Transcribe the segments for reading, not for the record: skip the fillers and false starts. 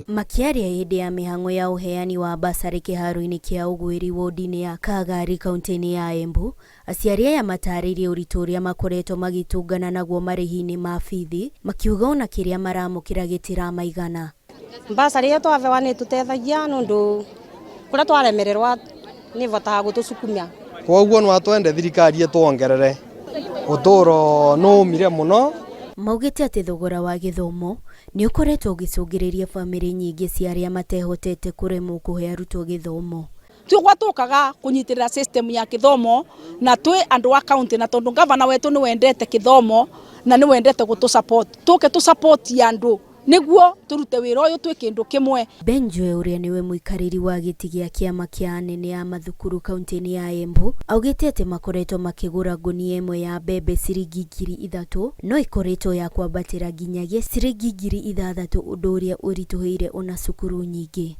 Makĩaria hĩndĩ ya mĩhang'o ya ũheani wa basarĩ kĩharo-inĩ kĩa Ũgwĩri wodi-inĩ ya Kagari kauntĩ-inĩ ya Embu, aciari aya matarĩirie ũritũ ũrĩa makoretwo magĩtũngana naguo marĩhi-inĩ ma bithi, makiuga ona kĩrĩa maramũkĩra gĩtiramaigana. Basarĩ ĩyo twabewa nĩ ĩtũtethagia nũndũ kũrĩa twaremererwa nĩ ĩvotaga gũtũcukumia. Koguo no twende thirikari ĩtuongerere ũtũũro nũũmire mũno. Maugĩte atĩ thogora wa gĩthomo nĩ ũkoretwo ũgĩcũngĩrĩria bamĩrĩ nyingĩ cia arĩa matehotete kũremwo kũhe arutwo gĩthomo. Twĩ tũkaga kũnyitĩrĩra system ya kĩthomo na twĩ andũ a county, na tondũ gavana wetu nĩ wendete kĩthomo na nĩ wendete gũtũ support, tũke tũ support andũ nĩguo tũrute wĩra ũyũ twĩ kĩndũ kĩmwe. Benjwe, ũrĩa nĩwe mũikarĩri wa gĩtĩ gĩa kĩama kĩa anene a mathukuru kaunti-inĩ ya Embu, augĩte atĩ makoretwo makĩgũra ngũnia ĩmwe ya mbembe ciringi 3000, no ĩkoretwo ya kwambatĩra nginyagia ciringi 6000, ũndũ ũrĩa ũritũhĩire ona cukuru nyingĩ.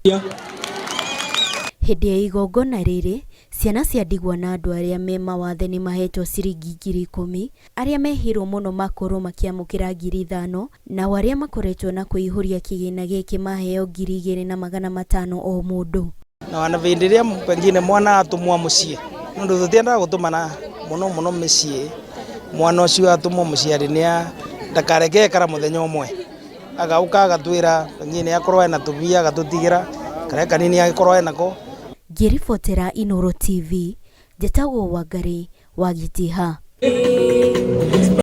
Hĩndĩ ya igongona rĩrĩ, ciana cia ndigwa na andũ arĩa me mawathe nĩ mahetwo ciringi 10,000, arĩa mehĩrwo mũno makorwo makĩamũkĩra 5000, nao arĩa makoretwo na kũihũria kĩgĩna gĩkĩ maheo 2500 o mũndũ. Na wana vindi iria pengine mwana atumwa mucii, nundu tutiendaga gutumana muno muno micii, mwana ucio atumwo muciari ni ndakareke ekara muthenya umwe, agauka agatwira pengine akorwo ena tubia agatutigira karia kanini agikorwo enako. Ngĩribotera Inooro TV, njĩtagwo Wangari wa Gĩtiha.